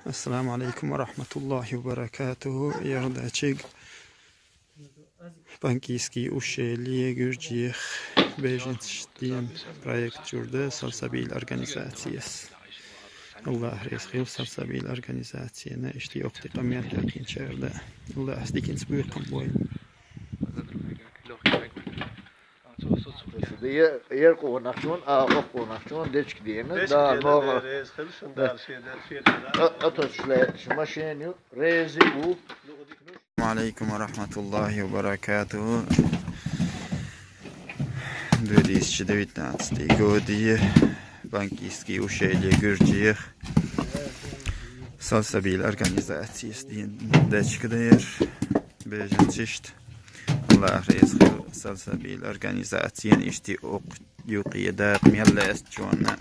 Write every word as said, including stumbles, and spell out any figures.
Ассаламу алейкум ва рахматуллахи ва баракатуху. Ярдачиг Банкийский ущелье, Гюрджиех, беженцаш ден проект чурда Салсабил организацияс. Аллах реза хил Салсабил организацияна ишти окти къамият якинчарда. Аллах дикинс буйкам бой. Ер къонахчун, а ох къонахчун дечк дена, да, нога. Аточле машиню, рези у. Алейкум ва рахматуллахи ва баракатуху. Две тысячи девятнадцатый год, е Банкийский ущелье, Гюрджиех. Салсабил организацияс ден дечк дер. Беженцишт. Аллах реза хил Салсабил организациян ишти ок юкъе дакъ меллес чуна.